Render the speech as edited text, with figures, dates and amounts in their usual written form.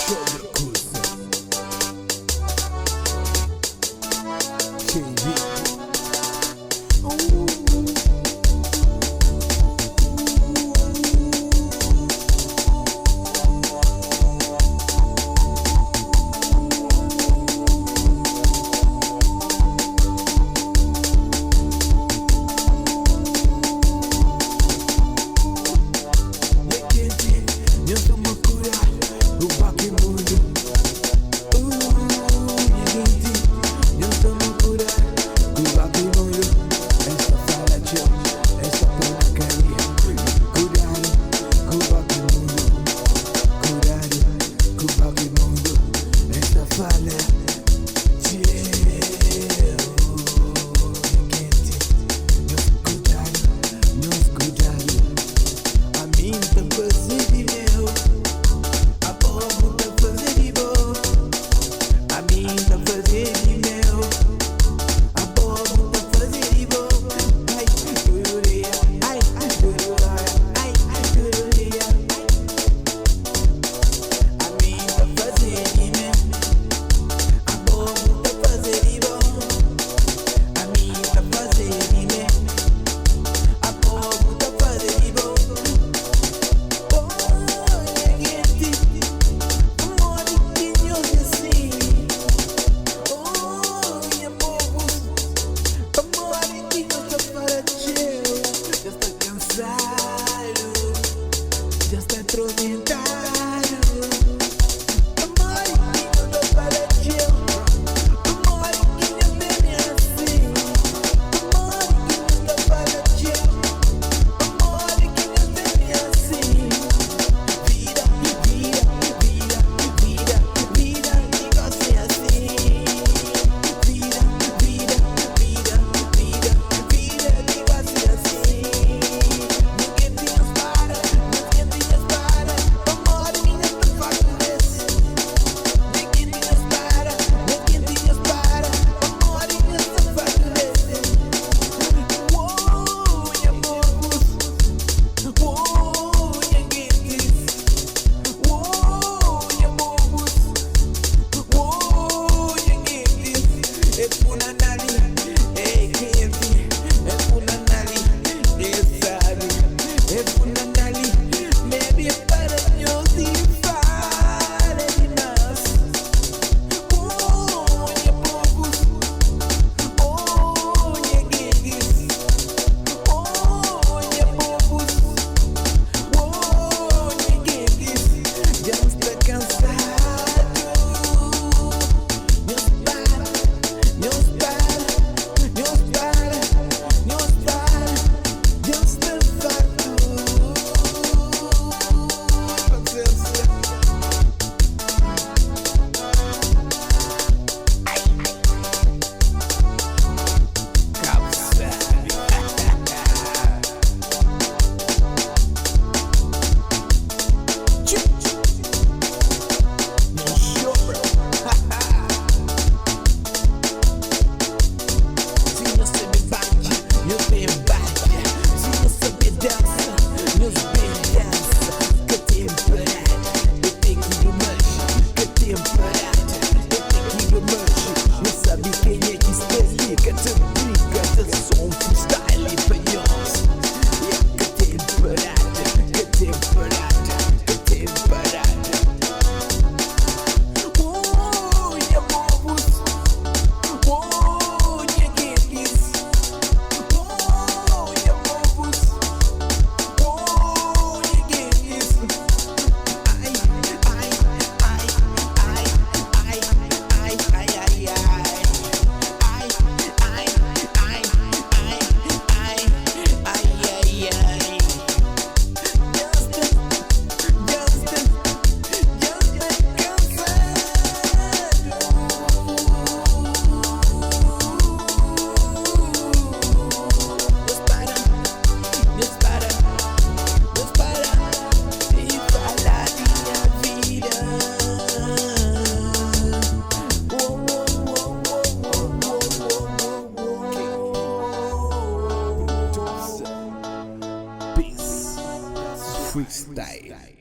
Sobra kuza. KB. Nha kenti, nha toma kudadu ku baki mundu. Nha genti, nha toma kudadu ku baki mundu. Es ta fala txeu, es ta poi na karia. Kudadu ku baki mundu, kudadu ku baki mundu. Es ta fala txeu. Nha genti, nhos kudadu, nhos kudadu. Ami N ta faze di meu, abo bu ta faze di bo. Ami N ta faze di meu, abo bu ta faze di bo. Ai, tudu dia, ai, tudu ora, ai, tudu dia. Ami N ta faze di meu, abo bu ta faze di bo. Ami N ta faze di meu. Abo bu ta faze di bo. Oh, nha genti, pamodi ki nhos é si? Oh, nha povu, pamodi ki nhos ta fala txeu? Dja sta kansadu, dja sta atormentadu. Pamodi ki nhos ta fala txeu? Pamodi ki nhos tene asi? Pamodi ki nhos ta fala txeu? Pamodi ki nhos tene asi? Vida, vida, vida, vida, vida ki gosi é asi. Vida, vida, vida, vida, vida ki gosi é asi. Ningen ti nhos para, ningen ti nhos para, pamodi mi nhos ta fartu des. Ningen ti nhos para, ningen ti nhos para, pamodi nhos ta fartu des. Uou, nha povus, uou, nha gentis, uou, nha povus, uou, nha gentis. É funanali, é kenti, é funanali, é sabi, é funanali, bebe para nhos e fala dimas. Uou, nha povus, uou, nha gentis, uou, nha povus, uou, nha gentis. Dja N sta kansadu. Nhos para, nhos para, nhos para, nhos para. Dja N sta fartu. Pasiénsia. Kabu sabi. Tchu. Nhos xobra. Si nhos sabe badja, nhos ben badja. Si nhos sabe dansa, nhos ben dansa. Ka ten parada, é te ki nu manxe. Ka ten parada, é te ki nu manxe. Nhos sabe kenha ki sta li, ka ta brinka, ta som freestyle pa nhos. Yeah, ka ten parada, ka ten parada, ka ten parada. Ooh, nha povus, ooh, nha gentis, ooh, nha povus, ooh, nha gentis. Ai, ai, ai, ai, ai, ai, ai, ai, ai. Ai, ai, ai, ai, ai, ai, ai, ai. Dja sta, dja sta, dja sta kansadu. Nhos para, nhos para, nhos para di fala di nha vida. Uou, uou, uou, uou, uou, uou, uou, uou. Peace. Freestyle.